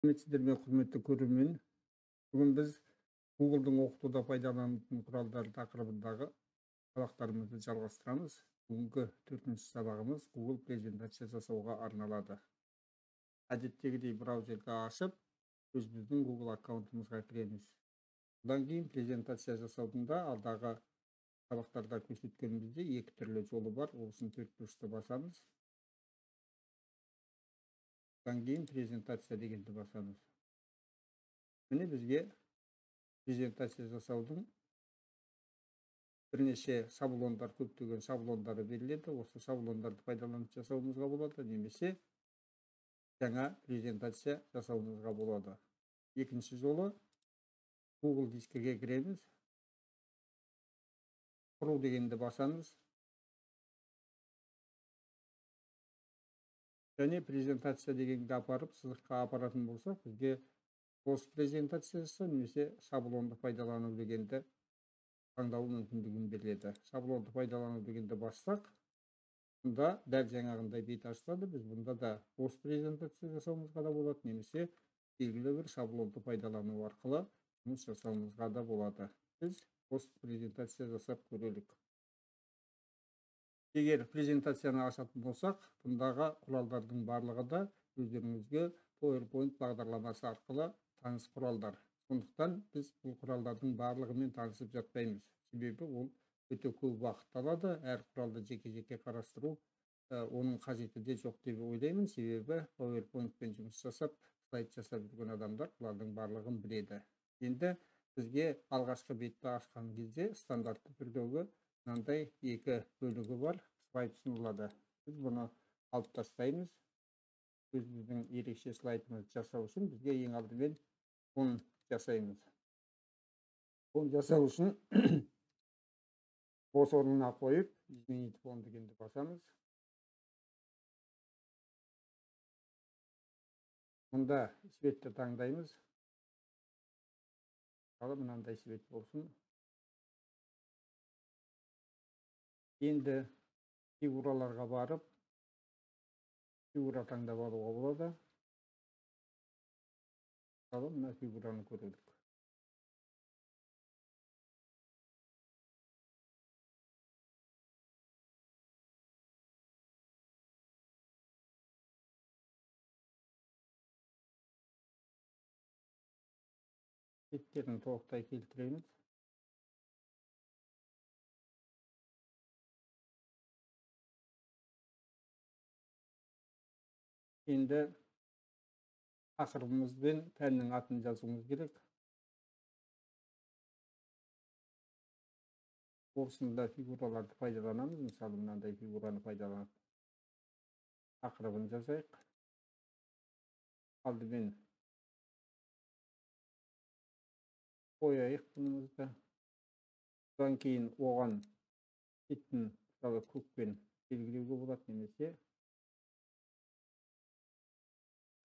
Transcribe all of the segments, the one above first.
Сәлеметсіздер ме, құрметті көрермен. Бүгін біз Google'дың оқытуда пайдаланатын құралдары тақырыбындағы сабақтарымызды жалғастырамыз. Бүгінгі төртінші сабағымыз Google презентация жасауға арналады. Әдеттегідей браузерді ашып, өзіміздің Google аккаунтымызға кіреміз. Одан кейін презентация жасаудың да алдағы сабақтарда көрсеткеніміздей екі түрлі жолы бар. Ол үшін төрт бұрышты басамыз. Одан кейін презентация дегенді басамыз. Міне бізге презентация жасаудың бірнеше шаблондар, көптеген шаблондары беріледі. Осы шаблондарды пайдаланып жасауымызға болады, немесе жаңа презентация жасауымызға болады. Екінші жолы Google дискіге кіреміз. Құру дегенді басамыз. Және презентация дегенді апарып, сызыққа апаратын болсақ, бізге бос презентациясы немесе шаблонды пайдалану дегенді таңдау мүмкіндігін береді. Шаблонды пайдалану дегенді бассақ, бұнда дәл жаңағындай бет ашылады. Біз бұнда да бос презентация жасауымызға да болады, немесе белгілі бір шаблонды пайдалану арқылы жұмыс жасауымызға да болады. Біз бос презентация жасап көрелік. Егер презентацияны ашатын болсақ, бұндағы құралдардың барлығы да өздеріңізге PowerPoint бағдарламасы арқылы таныс құралдар. Сондықтан біз бұл құралдардың барлығымен танысып жатпаймыз. Себебі ол өте көп уақыт алады. Әр құралды жеке-жеке қарастыру, оның қажеті де жоқ деп ойлаймын. Себебі PowerPoint-пен жұмыс жасап, слайд жасап жүрген адамдар бұлардың барлығын біледі. Енді бізге алғашқы бетті ашқан кезде стандартты түрдегі мынандай екі бөлігі бар слайд ұсынылады. Біз бұны алып тастаймыз. Өзіміздің ерекше слайдымызды жасау үшін бізге ең алдымен фон жасаймыз. Фон жасау үшін бос орнына қойып, изменить фон дегенді басамыз. Мұнда светті таңдаймыз. Мысалы, мынандай свет болсын. Енді фигураларға барып, фигура таңдап алуға болады. Мысалы, мына фигураны көрелік. Беттерін толықтай келтіреміз. Енді тақырыбымыз бен пәннің атын жазуымыз керек. Осында фигураларды пайдаланамыз. Мысалы, мынандай фигураны пайдаланып тақырыбын жазайық. Алдымен қояйық бұнымызды. Одан кейін оған бетін, мысалы, көкпен белгілеуге болады, немесе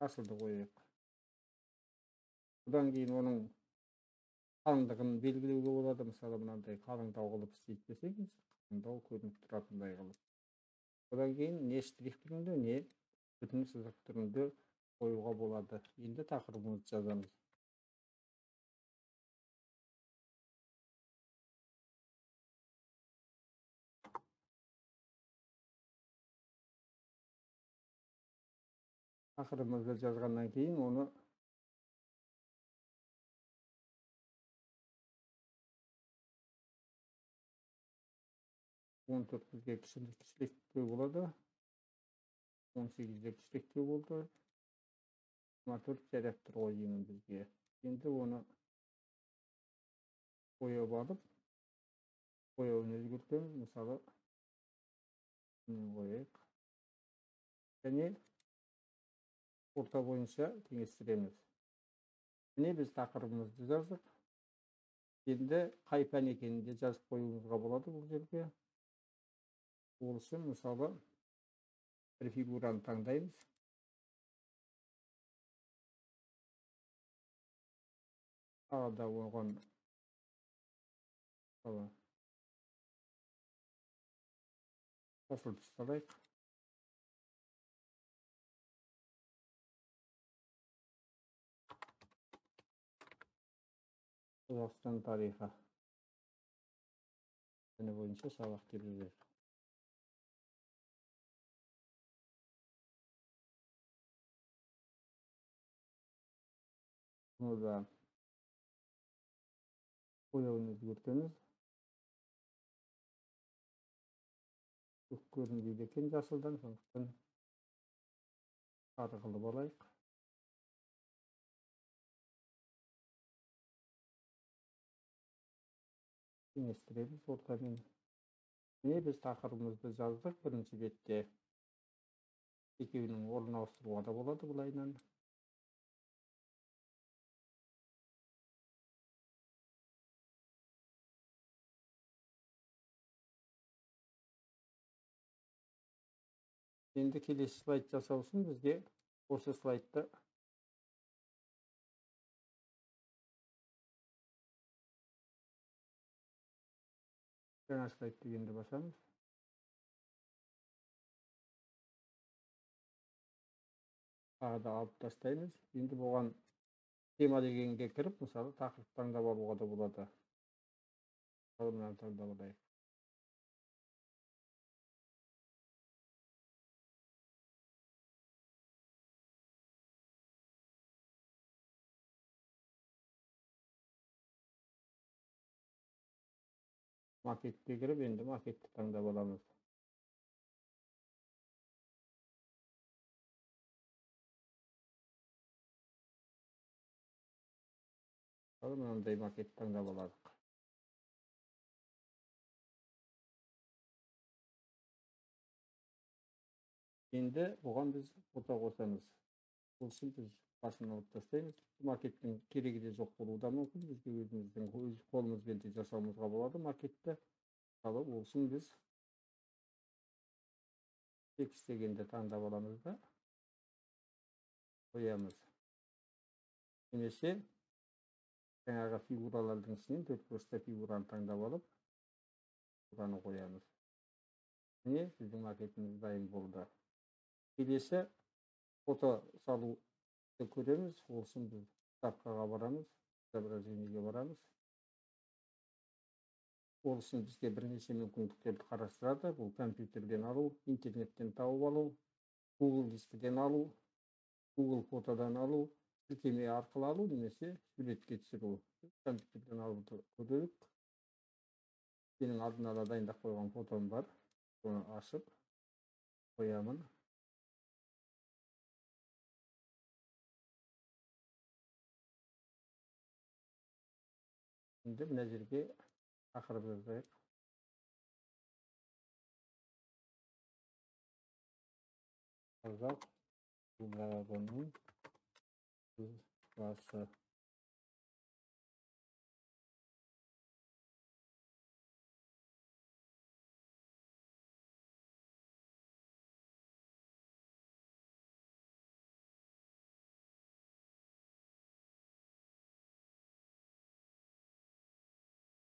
жасылды қояйық. Одан кейін оның қалыңдығын белгілеуге болады. Мысалы, мынандай қалыңдау қылып істейді десеңіз, қалыңдау көрініп тұратындай қылып. Одан кейін не штрих түрінде, не бүтін сызық түрінде қоюға болады. Енді тақырыбымызды жазамыз. Тақырыбымызды жазғаннан кейін оны он төрт бізге кішіректеу болады, он сегізде кішіректеу болды, 24 жарап тұр ғой деймін бізге. Енді оны бояп алып, бояуын өзгертеміз. Мысалы, қояйық. Және орта бойынша теңестіреміз. Міне біз тақырыбымызды жаздық. Енді қай пән екенін де жазып қоюымызға болады бұл жерге. Ол үшін, мысалы, бір фигураны таңдаймыз. Тағы да оған, мысалы, жасыл түс алайық. Қазақстан тарихы пәні бойынша сабақ деп жазайық. Бұны да бояуын өзгертеміз. Көк көрінбейді екен жасылдан, сондықтан сары қылып алайық. Теңестіреміз ортамен. Міне біз тақырыбымызды жаздық бірінші бетте. Екеуінің орнын ауыстыруға да болады былайынан. Енді келесі слайд жасау үшін бізге осы слайдты жаңа слайд дегенді басамыз. Тағы да алып тастаймыз. Енді бұған тема дегенге кіріп, мысалы, тақырып таңдап алуға да болады. Мысалы, мынаны таңдап алайық. Макетке кіріп, енді макетті таңдап аламыз. Мысалы, мынандай макет таңдап аладық. Енді бұған біз фото қосамыз. Бұл үшін біз басын алып тастаймыз. Макеттің керегі де жоқ болуы да мүмкін. Бізге өзіміздің өз қолымызбен де жасауымызға болады макетті. Мысалы, ол үшін біз текст дегенді таңдап аламыз да қоямыз. Немесе жаңағы фигуралардың ішінен төрт бұрышты фигураны таңдап алып, фигураны қоямыз. Міне біздің макетіміз дайын болды. Келесі фото салу көреміз. Ол үшін біз вставкаға барамыз, изображениеге барамыз. Ол үшін бізге бірнеше мүмкіндіктерді қарастырады. Бұл компьютерден алу, интернеттен тауып алу, Google дискіден алу, Google фотодан алу, сілтеме арқылы алу немесе суретке түсіру. Компьютерден алуды көрелік. Менің алдын ала дайындап қойған фотом бар. Соны ашып қоямын. Енді мына жерге тақырып жазайық. Қазақ руларының сызбасы.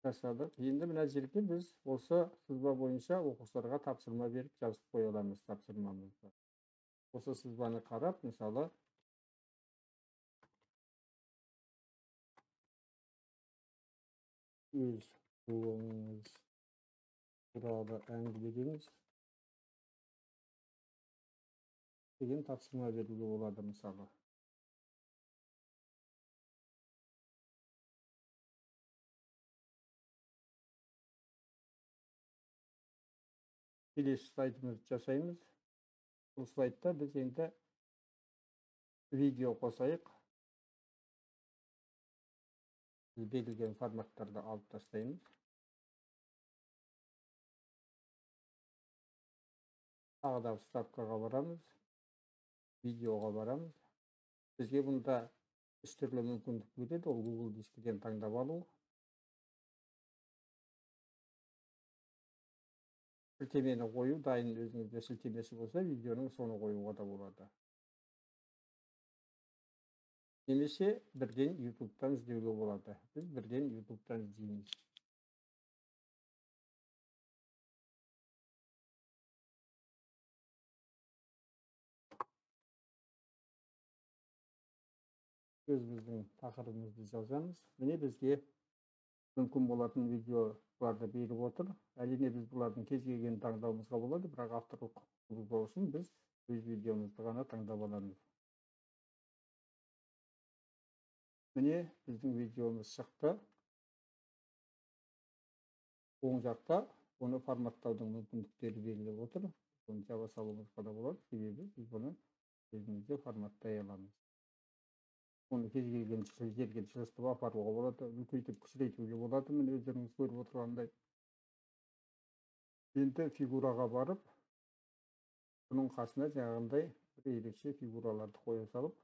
Жасадық. Енді мына жерге біз осы сызба бойынша оқушыларға тапсырма беріп жазып қоя аламыз тапсырмамызды. Осы сызбаны қарап, мысалы, өз руыңыз туралы әңгімелеңіз деген тапсырма беруге болады, мысалы. Келесі слайдымызды жасаймыз. Бұл слайдта біз енді видео қосайық. Біз берілген форматтарды алып тастаймыз. Тағы да вставкаға барамыз, видеоға барамыз. Бізге бұнда үш түрлі мүмкіндік береді. Ол Google дискіден таңдап алу, сілтемені қою, дайын өзіңізде сілтемесі болса, видеоның соны қоюға да болады. Немесе бірден YouTube'тан іздеуге болады. Біз бірден YouTube'тан іздейміз. Өзіміздің тақырыбымызды жазамыз. Міне бізге мүмкін болатын видеоларды беріп отыр. Әрине, біз бұлардың кез келгенін таңдауымызға болады, бірақ авторлық құқық бұзбау үшін біз өз видеомызды ғана таңдап аламыз. Міне, біздің видеомыз шықты. Оң жақта оны форматтаудың мүмкіндіктері беріліп отыр. Оны жаба салуымызға да болады, себебі біз бұны өзімізде форматтай аламыз. Оны кез келген жерге жылжытып апаруға болады, үлкейтіп кішірейтуге болады, міне өздеріңіз көріп отырғандай. Енді фигураға барып, бұның қасына жаңағындай бір ерекше фигураларды қоя салып,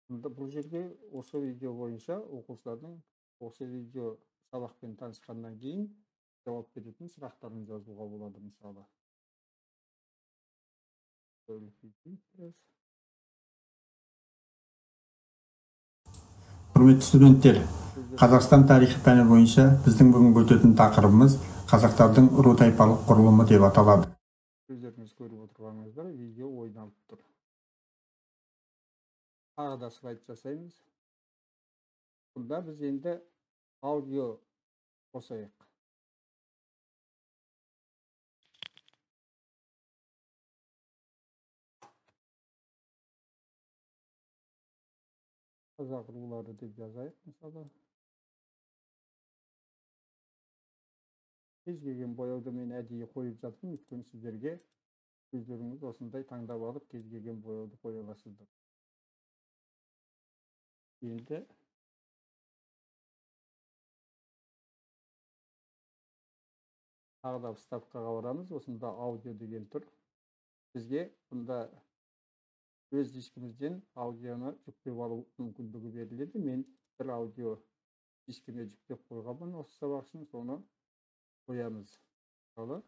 бұл жерге осы видео бойынша оқушылардың осы видео сабақпен танысқаннан кейін жауап беретін сұрақтарын жазуға болады, мысалы. Құрметті студенттер, Қазақстан тарихы пәні бойынша біздің бүгінгі өтетін тақырыбымыз қазақтардың ру-тайпалық құрылымы деп аталады. Өздеріңіз көріп отырғаныңыздар, видео ойналып тұр. Тағы да слайд жасаймыз. Бұнда біз енді аудио қосайық. Қазақ рулары деп жазайық, мысалы. Кез келген бояуды мен әдейі қойып жатырмын, өйткені сіздерге өздеріңіз осындай таңдап алып кез келген бояуды қоя аласыздар. Енді тағы да вставкаға барамыз. Осында аудио деген тұр. Бізге бұнда өз дискімізден аудионы жүктеп алу мүмкіндігі беріледі. Мен бір аудио дискіме жүктеп қойғанмын осы сабақ үшін, соны қоямыз. Мысалы,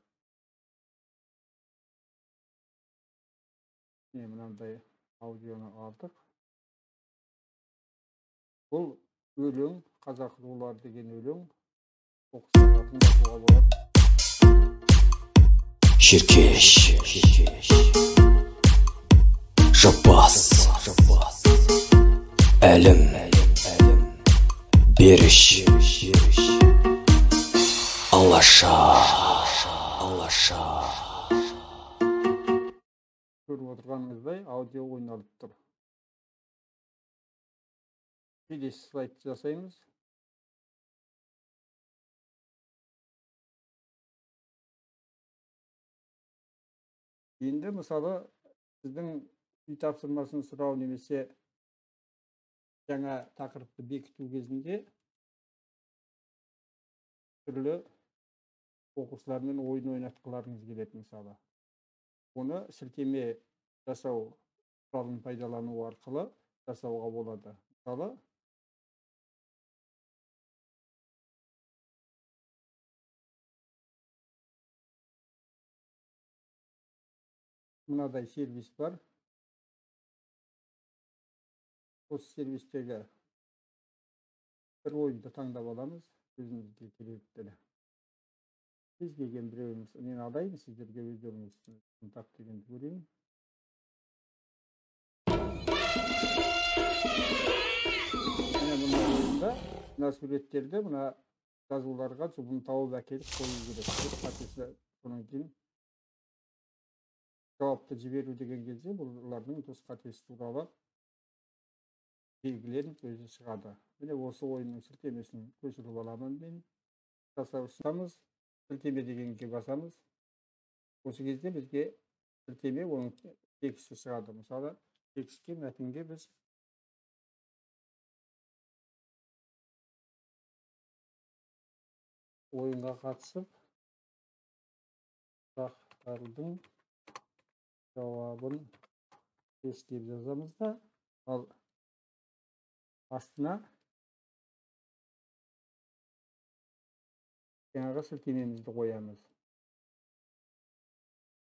міне мынандай аудионы алдық. Бұл өлең, қазақ рулары деген өлең, оқушыларға тыңдатуға болады. Шеркеш, Жаппас, Әлім, Беріш, Алаша, Алаша. Көріп отырғаныңыздай аудио ойналып тұр. Келесі слайд жасаймыз. Енді мысалы сіздің үй тапсырмасын сұрау немесе жаңа тақырыпты бекіту кезінде түрлі оқушылармен ойын ойнатқыларыңыз келеді, мысалы. Оны сілтеме жасау құралын пайдалану арқылы жасауға болады. Мысалы, мынадай сервис бар. Осы сервистегі бір ойынды таңдап аламыз, өзімізге керектіні. Кез келген біреуіміз, мен алайын, сіздерге өздеріңіз тап дегенді көрейін. Міне мына ойында, мына суреттерді, мына жазуларға жұбын тауып әкеліп қою керек. Дұрыс қатесі, содан кейін жауапты жіберу деген кезде бұлардың дұрыс қатесі туралы белгілерін өзі шығады. Міне осы ойынның сілтемесін көшіріп аламын мен. Жасап, сілтеме дегенге басамыз. Осы кезде бізге сілтеме, оның тексті шығады. Мысалы, текстке, мәтінге біз ойынға қатысып сұрақтардың жауабын шеш деп жазамыз да, ал астына жаңағы сілтемемізді қоямыз.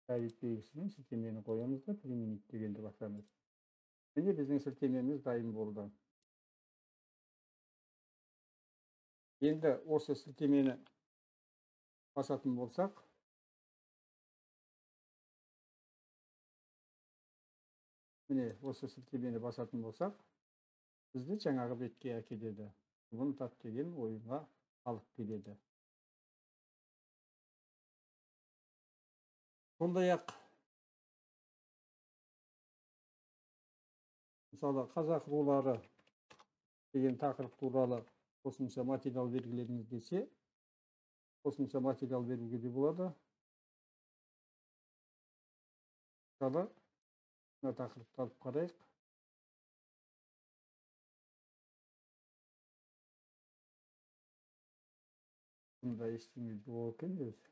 Сәбит белгісімен сілтемені қоямыз да, применить дегенді басамыз. Міне біздің сілтемеміз дайын болды. Енді осы сілтемені басатын болсақ, Міне, осы сілтемені басатын болсақ, бізді жаңағы бетке әкеледі. Бұны тап деген ойынға алып келеді. Сондай-ақ, мысалы, қазақ рулары деген тақырып туралы қосымша материал бергілеріңіз келсе, қосымша материал беруге де болады. Мысалы, мына тақырыпты алып қарайық. Бұнда ештеңе жоқ екен өзі.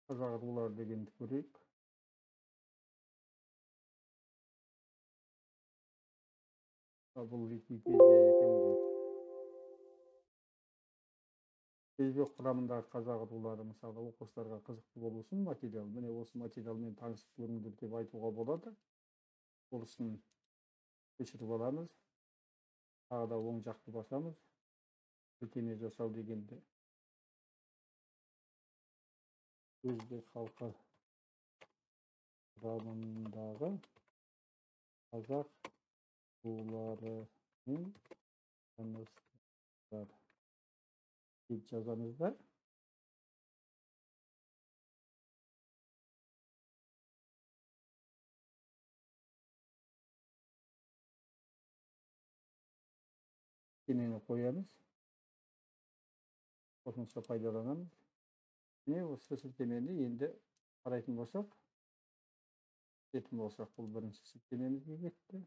Қазақ рулары дегенді көрейік. Бұл Википедия екен ғой. Өзбек құрамындағы қазақ рулары, мысалы, оқушыларға қызықты болу үшін материал. Міне, осы материалмен танысып көріңдер деп айтуға болады. Ол үшін көшіріп аламыз. Тағы да оң жақты басамыз. Сілтеме жасау дегенді. Өзбек халқы құрамындағы қазақ руларымен таныстар деп жазамыз да. Сілтемені қоямыз. Қосымша пайдаланамыз. Міне, осы сілтемені енді қарайтын болсақ, бұл бірінші сілтемемізге кетті.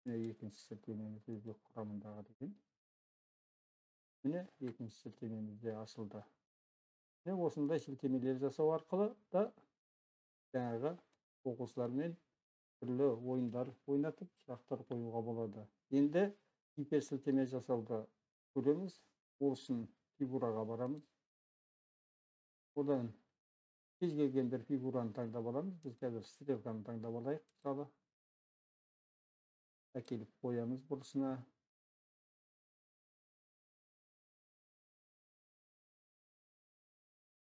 Міне, екінші сілтемеміз өзбек құрамындағы деген. Міне, екінші сілтемеміз де ашылды. Міне, осындай сілтемелер жасау арқылы да жаңағы оқушылармен түрлі ойындар ойнатып, сұрақтар қоюға болады. Енді гиперсілтеме жасауды көреміз. Ол үшін фигураға барамыз. Одан кез келген бір фигураны таңдап аламыз. Біз қазір стрелканы таңдап алайық, мысалы. Әкеліп қоямыз бұрышына.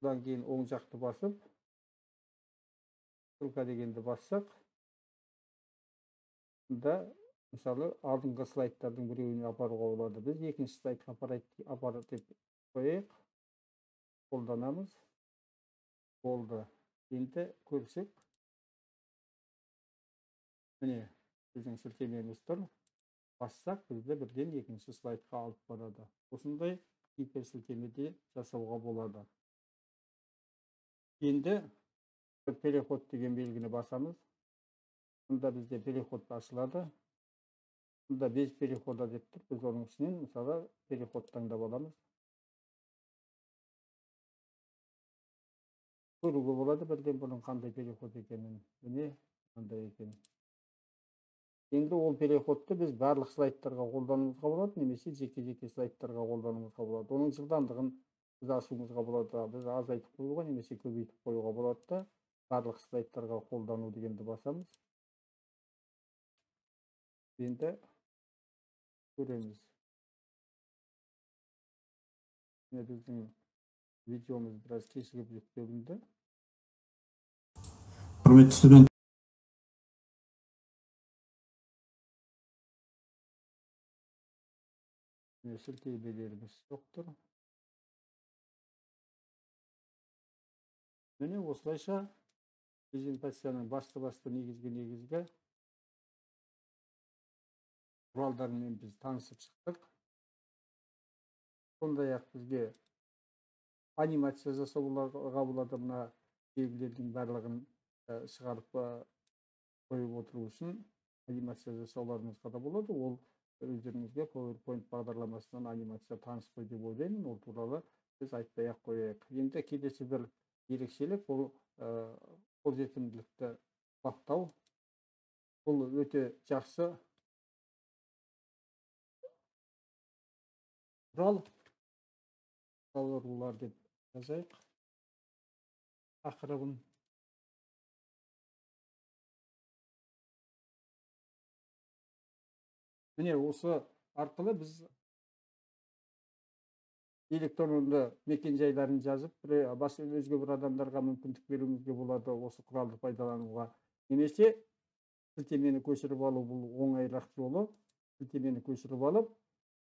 Одан кейін оң жақты басып, ссылка дегенді бассақ, мұнда мысалы алдыңғы слайдтардың біреуіне апаруға болады. Біз екінші слайдқа апар деп қояйық. Қолданамыз. Болды. Енді көрсек, міне, біздің сілтемеміз тұр. Бассақ, бізді бірден екінші слайдқа алып барады. Осындай гиперсілтеме де жасауға болады. Енді переход деген белгіні басамыз. Мұнда бізде переход ашылады. Мұнда без перехода деп тұр. Біз оның ішінен, мысалы, переход таңдап аламыз. Көруге болады бірден бұның қандай переход екенін. Міне, қандай екенін. Енді ол переходты біз барлық слайдтарға қолдануымызға болады, немесе жеке-жеке слайдтарға қолдануымызға болады. Оның жылдамдығын біз ашуымызға болады, біз азайтып қоюға немесе көбейтіп қоюға болады да, барлық слайдтарға қолдану дегенді басамыз. Енді көреміз. Міне, біздің видеомыз біраз кешігіп жүктелінді. Құрметті студент, сілтемелеріміз жоқ тұр. Міне, осылайша презентацияның басты-басты негізгі құралдарымен біз танысып шықтық. Сондай-ақ бізге анимация жасауға болады. Мына белгілердің барлығын шығарып қойып отыру үшін анимация жасауларыңызға да болады. Ол өздеріңізге PowerPoint бағдарламасынан анимация таныс қой деп ойлаймын. Ол туралы біз айтпай-ақ қояйық. Енді келесі бір ерекшелік ол қолжетімділікті баптау. Бұл өте жақсы құрал. Рулар деп жазайық. тақырыбын. Міне осы арқылы біз электронды мекен-жайларын жазып, өзге бір адамдарға мүмкіндік беруімізге болады осы құралды пайдалануға. Немесе сілтемені көшіріп алу, бұл оңайырақ жолы. Сілтемені көшіріп алып,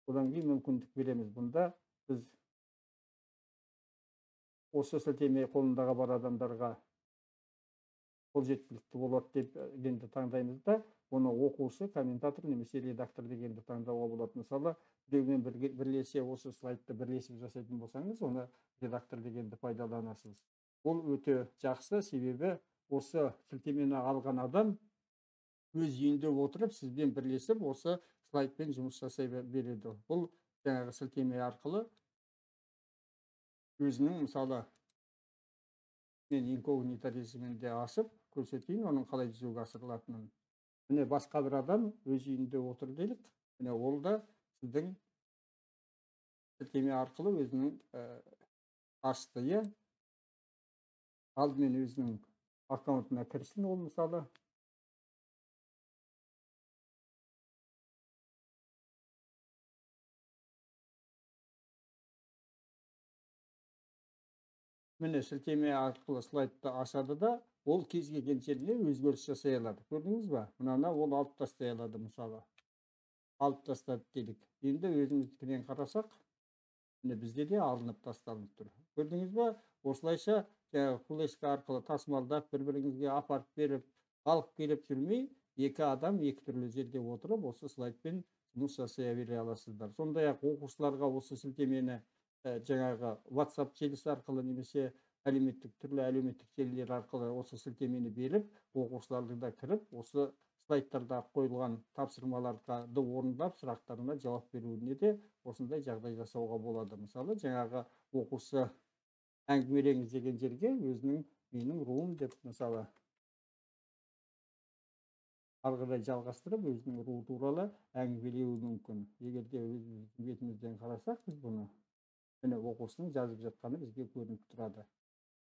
одан кейін мүмкіндік береміз. Бұнда біз осы сілтеме қолындағы бар адамдарға қолжетімділікті болады деп дегенді таңдаймыз да, оны оқушы, комментатор немесе редактор дегенді таңдауға болады. Мысалы, біреумен бірлесе осы слайдты бірлесіп жасайтын болсаңыз, оны редактор дегенді пайдаланасыз. Ол өте жақсы, себебі осы сілтемені алған адам өз үйінде отырып сізбен бірлесіп осы слайдпен жұмыс жасай береді. Бұл жаңағы сілтеме арқылы өзінің, мысалы, мен инкогнито режимінде ашып көрсетейін оның қалай жүзеге асырылатынын. Міне басқа бір адам өз үйінде отыр делік. Міне ол да сіздің сілтеме арқылы өзінің ашты, иә. Алдымен өзінің аккаунтына кірсін ол, мысалы. Міне сілтеме арқылы слайдты ашады да, ол кез келген жеріне өзгеріс жасай алады. Көрдіңіз ба? Мынаны ол алып тастай алады, мысалы. Алып тастады делік. Енді өзіміздікінен қарасақ, міне бізде де алынып тасталынып тұр. Көрдіңіз ба? Осылайша жаңағы флешка арқылы тасымалдап, бір-біріңізге апарып беріп, алып келіп жүрмей, екі адам екі түрлі жерде отырып, осы слайдпен жұмыс жасай бере аласыздар. Сондай-ақ оқушыларға осы сілтемені жаңағы WhatsApp желісі арқылы немесе әлеуметтік түрлі әлеуметтік желілер арқылы осы сілтемені беріп, оқушылардың да кіріп, осы слайдтарда қойылған тапсырмаларды орындап, сұрақтарына жауап беруіне де осындай жағдай жасауға болады. Мысалы, жаңағы оқушы әңгімелеңіз деген жерге өзінің менің руым деп, мысалы, ары қарай жалғастырып, өзінің руы туралы әңгімелеуі мүмкін. Егер де өзіміздің бетімізден қарасақ, біз бұны міне оқушының жазып жатқаны бізге көрініп тұрады.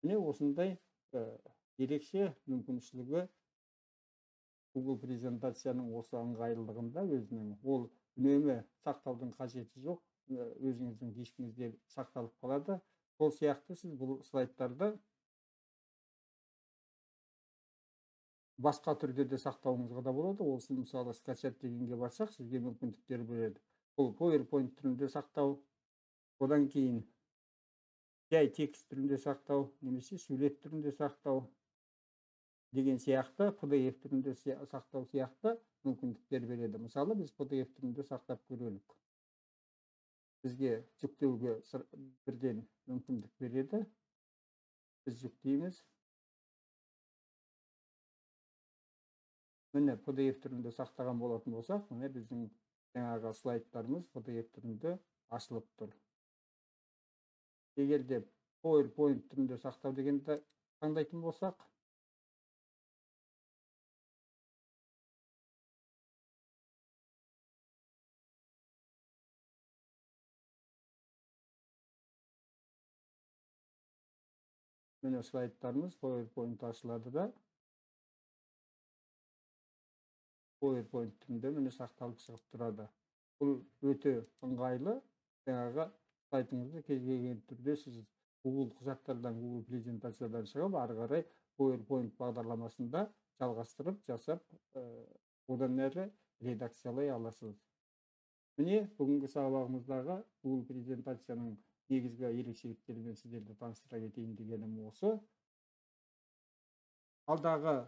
Міне осындай ерекше мүмкіншілігі Google презентацияның осы ыңғайлылығында өзінің. Ол үнемі сақтаудың қажеті жоқ, өзіңіздің дискіңізде сақталып қалады. Сол сияқты сіз бұл слайдтарды басқа түрде де сақтауыңызға да болады. Ол сіз, мысалы, скачать дегенге барсақ, сізге мүмкіндіктер береді. Бұл PowerPoint түрінде сақтау, одан кейін жай текст түрінде сақтау, немесе сурет түрінде сақтау деген сияқты, PDF түрінде сақтау сияқты мүмкіндіктер береді. Мысалы, біз PDF түрінде сақтап көрелік. Бізге жүктеуге бірден мүмкіндік береді. Біз жүктейміз. Міне PDF түрінде сақтаған болатын болсақ, міне біздің жаңағы слайдтарымыз PDF түрінде ашылып тұр. Егер де PowerPoint түрінде сақтау дегенді таңдайтын болсақ, міне слайдтарымыз PowerPoint ашылады да, PowerPoint түрінде міне сақталып шығып тұрады. Бұл өте ыңғайлы. Жаңағы сайтыңызды кез келген түрде сіз Google құжаттардан, Google презентациядан шығып, ары қарай PowerPoint бағдарламасында жалғастырып жасап, одан әрі редакциялай аласыз. Міне бүгінгі сабағымыздағы Google презентацияның негізгі ерекшеліктерімен сіздерді таныстыра кетейін дегенім осы. Алдағы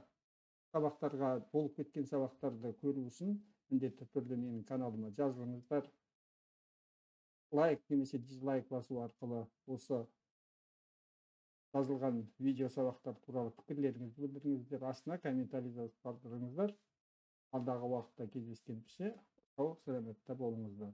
сабақтарға, болып кеткен сабақтарды көру үшін міндетті түрде менің каналыма жазылыңыздар. Лайк немесе дизлайк басу арқылы осы жазылған видео сабақтар туралы пікірлеріңізді білдіріңіздер, астына комментарий жазып қалдырыңыздар. Алдағы уақытта кездескенше сау саламатта болыңыздар.